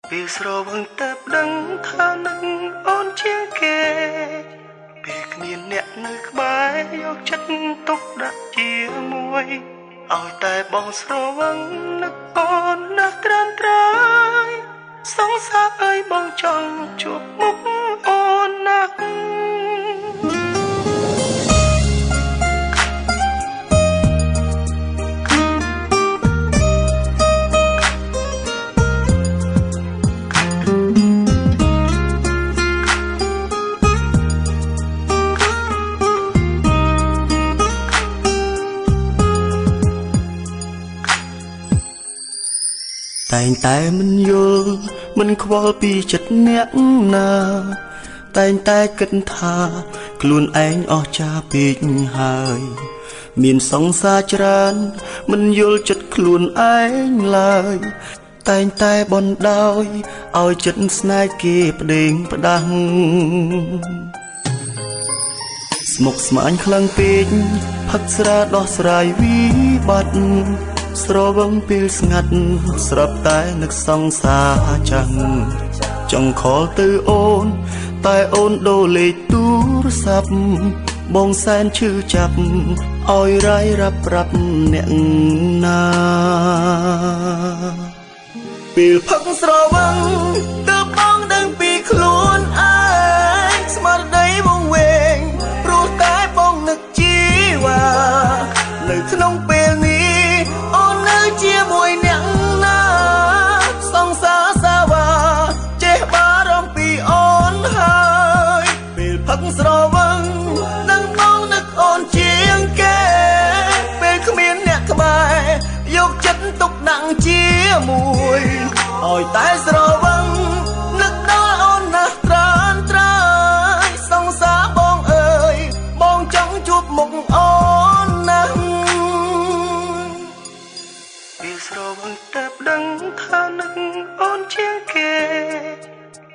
ពេលស្រវឹងទៅដឹងថានឹងអូនជាងគេពេលគ្មានអ្នកនៅក្បែរយកចិត្តទុកដាក់ជាមួយឲ្យតែបងស្រវឹងនឹកអូនណាស់ត្រានត្រើយសង្សារអើយបងចង់ជួបមុខអូនណាស់តែងតែមិនយល់មិនខ្វល់ពីចិត្តអ្នកណាតែងតែគិតថាខ្លួនឯងអស់ចាពេកហើយមានសង្សារច្រើនមិនយល់ចិត្តខ្លួនឯងឡើយតែងតែបណ្ដោយឲ្យចិត្តស្នេហ៍គេផ្ដេងផ្ដាំងស្មុគស្មាញខ្លាំងពេកផឹកស្រាដោះស្រាយវិបត្តិស្រវឹងពេលស្ងាត់ស្រាប់តែនឹកសង្សារចាំងចង់ខលទៅអូនតែអូនដូរលេខទូរស័ព្ទបងសែនឈឺចាប់ឲ្យរាយរាប់ប្រាប់អ្នកណាពេលផឹកស្រវឹងទើបបងដឹងពីខ្លួនឯងស្មារតីវង្វេងព្រោះតែបងនឹកជីវ៉ានៅក្នុងពេលនេះអូននៅជាមួយអ្នកណាសង្សារសាវ៉ាចេះបារម្ភពីអូនហើយពេលផឹកស្រវឹងនឹងបងនឹកអូនជាងគេពេលគ្មានអ្នកក្បែរយកចិត្តទុកដាក់ជាមួយឲ្យតែស្រវឹងនឹកដល់អូនណាស់ត្រានត្រើយសង្សារបងអើយបងចង់ជួបមុខអូនណាស់ពេលស្រវឹងទៅដឹងថានឹកអូនជាងគេ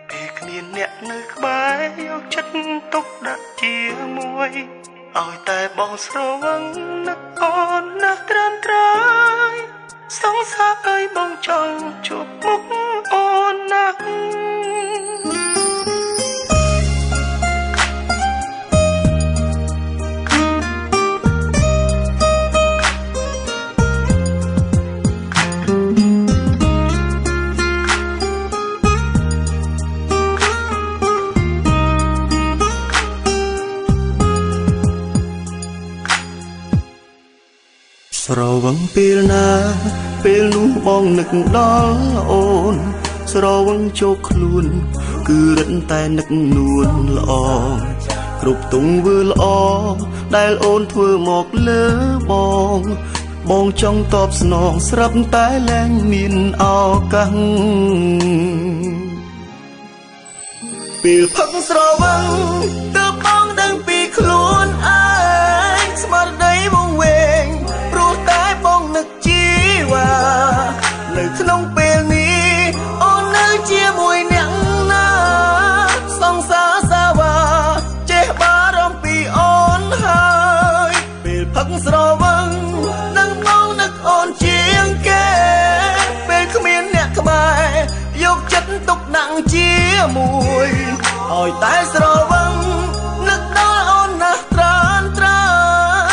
ពេលគ្មានអ្នកនៅក្បែរយកចិត្តទុកដាក់ជាមួយឲ្យតែបងស្រវឹងនឹកអូនណាស់ត្រានត្រើយសង្សារអើយបងចង់ជួបមុខអូនណាស់ស្រវឹងពេលណាពេលនោះបងនឹកដល់អូនស្រវឹងជោគខ្លួនគឺរឹតតែនឹកនួនល្អគ្រប់ទង្វើល្អដែលអូនធ្វើមកលើបងបងចង់តបស្នងស្រាប់តែលែងមានឱកាសពេលផឹកស្រវឹងទើបបងដឹងពីខ្លួនឯងស្មារតីវង្វេងព្រោះតែបងនឹកជីវ៉ានៅក្នុងពេលនេះអូននៅជាមួយអ្នកណាសង្សារសាវ៉ាចេះបារម្ភពីអូនហើយពេលផឹកស្រវឹងនឹងបងនឹកអូនជាងគេពេលគ្មានអ្នកក្បែរយកចិត្តទុកដាក់ជាមួយឲ្យតែស្រវឹងនឹកដល់អូនណាស់ត្រានត្រើ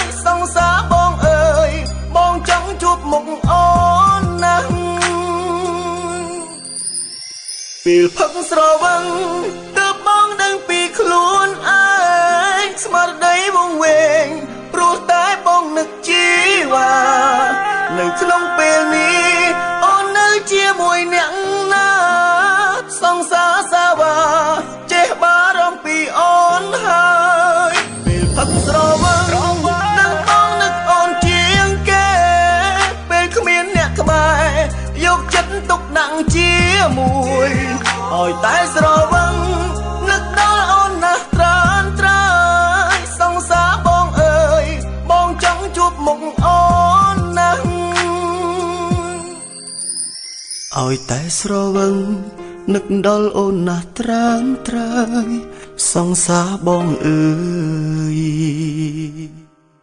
យសង្សារបងអើយបងចង់ជួបមុខអូនណាស់ពេលផឹកស្រវឹងទើបបងដឹងពីខ្លួនឯងស្មារតីវង្វេងព្រោះតែបងនឹកជីវ៉ានៅក្នុងពេលនេះអូននៅជាមួយអ្នកណាសង្សារសាវ៉ាចេះបារម្ភពីអូនហើយពេលផឹកស្រវឹងនឹងបងនឹកអូនជាងគេពេលគ្មានអ្នកក្បែរយកចិត្តទុកដាក់ជាមួយឲ្យតែស្រវឹងនឹកដល់អូនណាស់ត្រានត្រើយសង្សារបងអើយបងចង់ជួបមុខអូនណាស់ឲ្យតែស្រវឹងនឹកដល់អូនណាស់ត្រានត្រើយសង្សារបងអើយ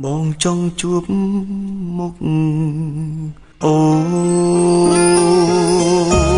បងចង់ជួបមុខអូន